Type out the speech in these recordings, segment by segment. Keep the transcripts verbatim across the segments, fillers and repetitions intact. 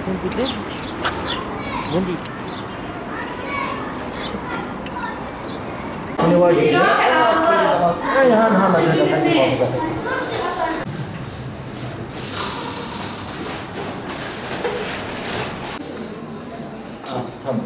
Hûn bidin. Hûn bidin. Hûn ê wajî. Ey, han, han, han, han, han. Ah, tamam.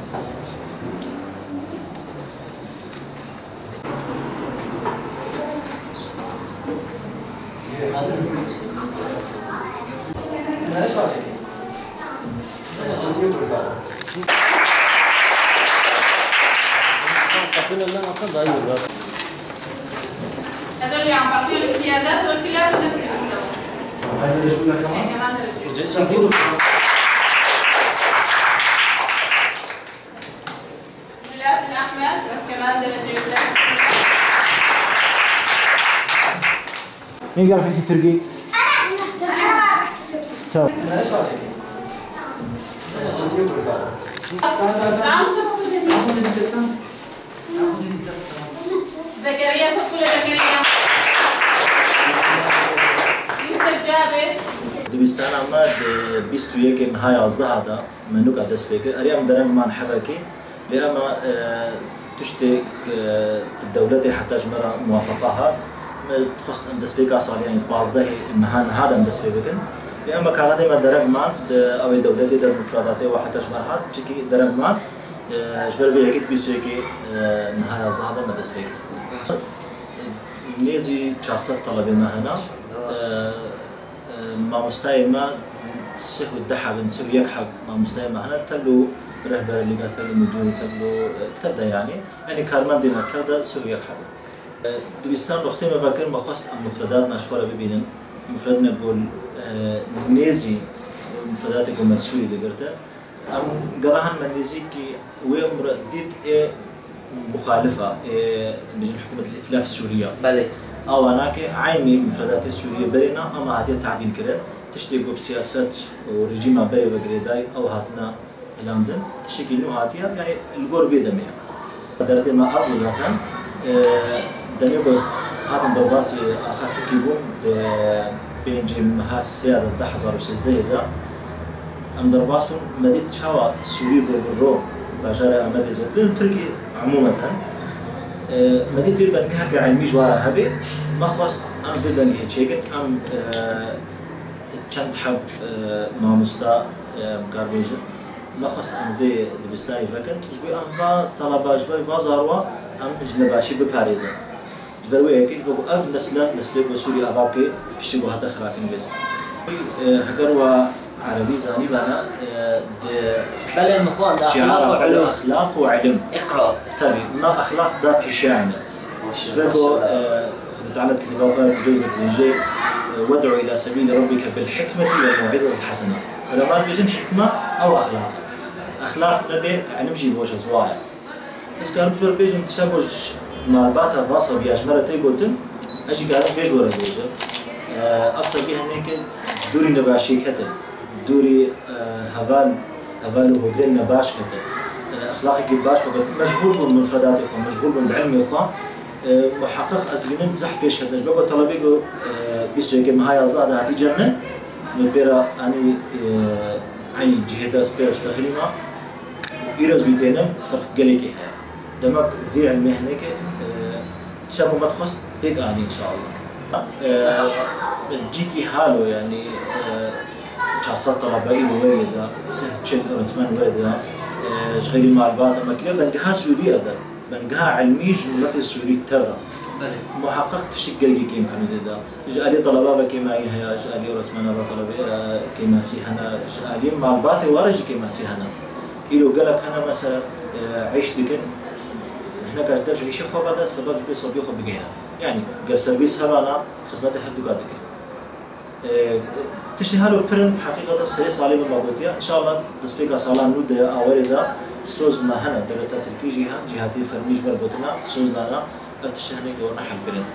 Kapının önünden alsan daha iyi olur abi. Hocam ya, bakıyorum, imtiyazat ve kıyafet hepsi bizde var. Hocam sen değil mi? Hilal Ahmet, Kemal Dereceli. Ne gel peki Türkiye? Tamam. Zekeriya Sokule Zekeriya. Yusuf Cabir. Dibistana me di bîst û yekê meha yazdeh de me nûka dest pê kir. Erê em dereng man hebekê. Lê ema, e, tiştê, e, di dewletê heta ji me re muwafeqa hat. Me dixwest em destpêka salê, yanî di pazdehê meha niha de em dest pê bikin. Lê ema kaxetê me dereng man, di ew ê dewletê de mufredatê wa heta ji me re hat, çikî dereng man, e, ji ber vê yekê di bîst û yekê, e, meha yazdeh de me dest pê kir. Nêzî çar sed talebê me hene. E, Mamostayê me sih û deh heb in, sih û yek heb mamostayê me hene, tevlo rehberê lîga, tevlo mudûr, tevlo, tev de yanî. Yanî karmendê me tev de sih û yek heb in. Dibistan wextê me vekir, me xwest em mufredatna ji xwe re bibînin. Mufredine ku, e, nêzî mufredatê ku me Sûrî digirtin. Em gerahan me nêzîkî wê umre dît ê muxalifa, ê, bêjin hikûmet îtilaf Sûriya. Belê. Awa nake eynî mufredatê Sûriyê berê na, ama hatiye tadîl kirin. Tiştê ku bi siyaset û rejîma berê ve girêdayî, ew hatine pilandin. Tiştekî nû hatiye, yanî li gor vê demê ye. Derdê me ev bû zaten. E, demê ku ez hatim derbasî axa Tirkî bûm, di pêncê meha sê ya de du hezar û sêzdehê de, em derbas bûn, me dît çawa Sûrî ro bi ro bajarê Amedê zêde dibin, Tirkî emûmeten. E, me dît vê bengeheke ilmî ji wa re hebe, me xwest em vê bengehê çêkin, em, e, çend heb, e, mamosta, e, em kar bêjin, me xwest em vê dibistanê vekin, ji bo em va talaba, ji bo va zarwa em ji nebaşî biparêzin. Ji ber wê yekê, ji bo ku ev nesle, neslê ku Sûrî ava bike, piştî ku hate xirakirin bêje. E, heger we erebî zanîbane, e, di Belê, min xwend, şiara axlaq û xwe de ilm. Exlaq û ilim. Iqra. Tabî, me exlaq da pêşiya ilmê. Ji ber ku, e, Xwedê Teala di kitêba xwe bi dû zikr dibêje, e, "Wed'u ila sebîli rabbike bil hikmeti wel mew'izetil hasene." Ulema dibêjin hikme ew exlaq. Exlaq nebe, ilim jî boş e, ziwa ye. Ez karim ji we re bêjim, tişta ku ji malbata va sebî ya ji me re tê gotin, ez jî karim vê ji we re bêjim. Ev sebî hinekê dûrî nebaşiyê ketin, dûrî, e, heval, heval û hogirên nebaş ketin. E, exlaqekî baş xwe ketin. Meşxûl bûn bi mufredatê xwe, meşxûl bûn bi ilmê xwe. E, muheqeq ez dibînim zehf pêş ketine. Ji ber ku telebê ku, e, bîst û yekê meha yazdeh de hatî cem min, min pê re anî, e, eynî cihê te ez pê re ji te xilî ma. Îro ez wî tênim, ferq gelekî heye. Demek vê ilmê hinekê, e, tişta ku me dixwest pêk anî înşallah. E, cîkî halo, yanî, e, çar sed talebe îro werê de, sih çil öğretmen werê de, e, ji xeyrî malbata me kiriye, bengeha Sûrî ev de. Bengeha ilmî ji miletê Sûrî tev re. Belê. Muheqeq tiştek gelekî kêm kirine tê de. Ji alî talaba ve kêmayî heye, ji alî öğretmena ve talebê, e, kêmasî hene, ji alî malbatê wa re jî kêmasî hene. Îro gelek hene mesela, e, îş dikin, hineka ji dev ji îşê xwe vede, sebeb ji bê sebiyê xwe bigihîne. Yanî ger servîs hebana, xizmetê her duka dikin. E, tiştê halo pir in, heqîqeten serê salê min me gotiye. Înşallah destpêka sala nû de, a werê de soz me hene, dewleta Tirkî jî he, cîhatiyê fermî ji ber gotina soz dana, ev tiştê hinekê werine helkirin.